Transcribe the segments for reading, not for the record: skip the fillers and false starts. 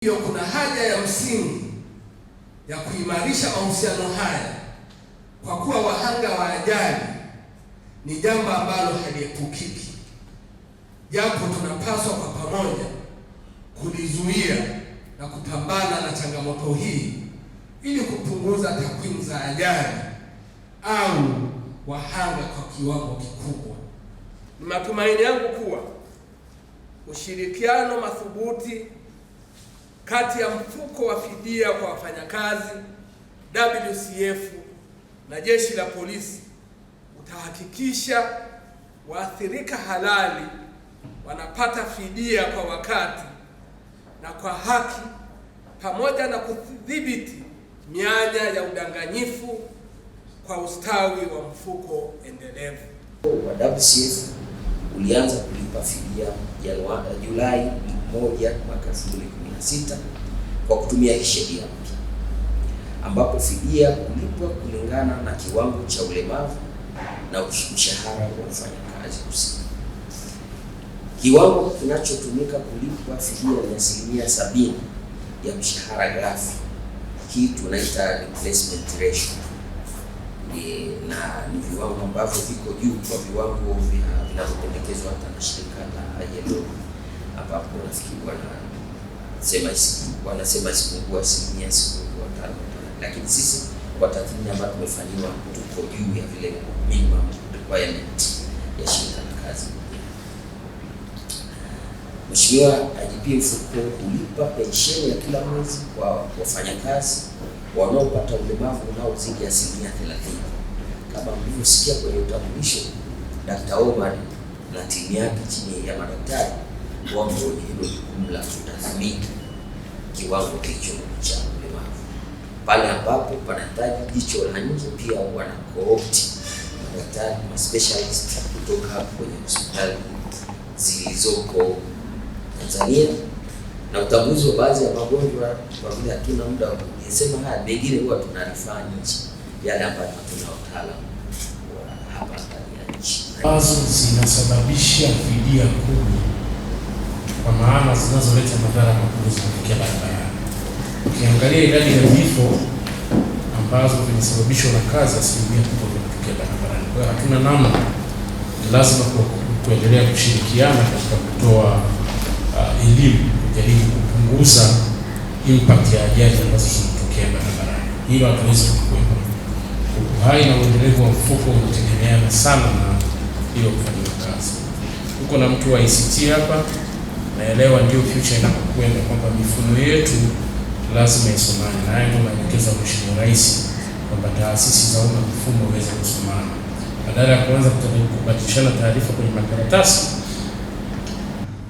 Hiyo kuna haja ya msingi ya kuimarisha mahusiano haya kwa kuwa wahanga wa ajali ni jambo ambalo haliepukiki, japo tunapaswa kwa pamoja kulizuia na kupambana na changamoto hii ili kupunguza takwimu za ajali au wahanga kwa kiwango kikubwa. Ni matumaini yangu kuwa ushirikiano madhubuti kati ya mfuko wa fidia kwa wafanyakazi WCF na jeshi la polisi utahakikisha waathirika halali wanapata fidia kwa wakati na kwa haki, pamoja na kudhibiti mianya ya udanganyifu kwa ustawi wa mfuko endelevu. Wa WCF ulianza kulipa fidia Julai 1 mwaka 2016 kwa kutumia sheria mpya ambapo fidia kulipwa kulingana na kiwango cha ulemavu na mshahara wa mfanyakazi husika. Kiwango kinachotumika kulipwa fidia ni 70% ya mshahara ghafi. Hii tunaita replacement ratio, na ni viwango ambavyo viko juu kwa viwango vinavyopendekezwa hata na shirika la ILO, ambapo nafikiri wanasema isipungua 0.5, lakini sisi kwa tathmini ambayo tumefanyiwa tuko juu ya vile minimum requirement ya shirika la kazi. Mheshimiwa IGP, mfuko hulipa pensheni ya kila mwezi kwa wafanyakazi wanaopata ulemavu unaozidi 30%. Kama mlivyosikia kwenye utambulisho, Dr. Omar na timu yake chini ya madaktari wako kwenye hilo jukumu la kutathmini kiwango hicho cha ulemavu. Pale ambapo panahitaji jicho la nje, pia wana co-opt madaktari ma specialist kutoka kwenye hospitali zilizoko Tanzania na utambuzi wa baadhi ya magonjwa, kwa vile hatuna muda wa kusema haya, mengine huwa tunarifaa nchi yale ambayo hatuna wataalamu wa hapa ndani ya nchi ambazo zinasababisha fidia kubwa, kwa maana zinazoleta madhara makubwa zinatokea barabarani. Ukiangalia idadi ya vifo ambazo vinasababishwa na kazi, asilimia kubwa vinatokea barabarani. Kwa hiyo hatuna namna, ni lazima kuendelea kushirikiana katika kutoa elimu, kujaribu kupunguza impact ya ajali ambazo zinatokea barabarani. Hilo hatuwezi kukwepa. Uhai na uendelevu wa mfuko unategemeana sana na hiyo kufanyiwa kazi. Huko na mtu wa ICT hapa, naelewa ndio future inakokwenda kwamba mifumo yetu lazima isomane, na haya ndio maelekezo ya Mheshimiwa Rais kwamba taasisi za umma mifumo iweze kusomana badala ya kuanza kubadilishana taarifa kwenye makaratasi.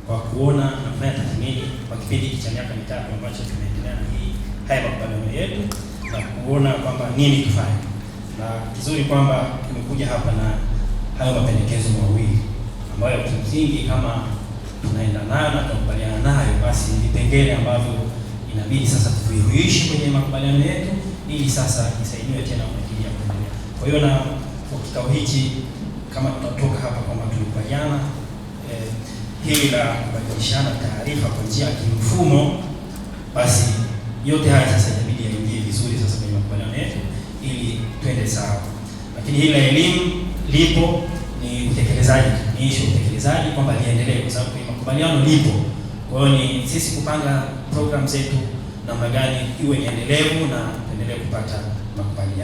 Kwa kuona na kufanya tathmini kwa kipindi hiki cha miaka 3 ambacho tumeendelea na hii haya makubaliano yetu na kuona kwamba nini tufanye, na kizuri kwamba tumekuja hapa na hayo mapendekezo mawili ambayo kimsingi kama tunaenda nayo na tunakubaliana nayo, basi ni vipengele ambavyo inabidi sasa tuvihuishe kwenye makubaliano yetu ili sasa isainiwe tena kwa ajili ya kuendelea. Kwa hiyo na kwa kikao hichi kama tutatoka hapa kwamba tulikubaliana hili la kubadilishana taarifa kwa njia ya kimfumo, basi yote haya sasa inabidi yaingie vizuri sasa kwenye makubaliano yetu ili twende sawa. Lakini hili la elimu lipo, ni utekelezaji, ni issue utekelezaji kwamba liendelee, kwa sababu kwenye makubaliano lipo. Kwa hiyo ni sisi kupanga program zetu namna gani iwe ni endelevu na tuendelee kupata makubaliano.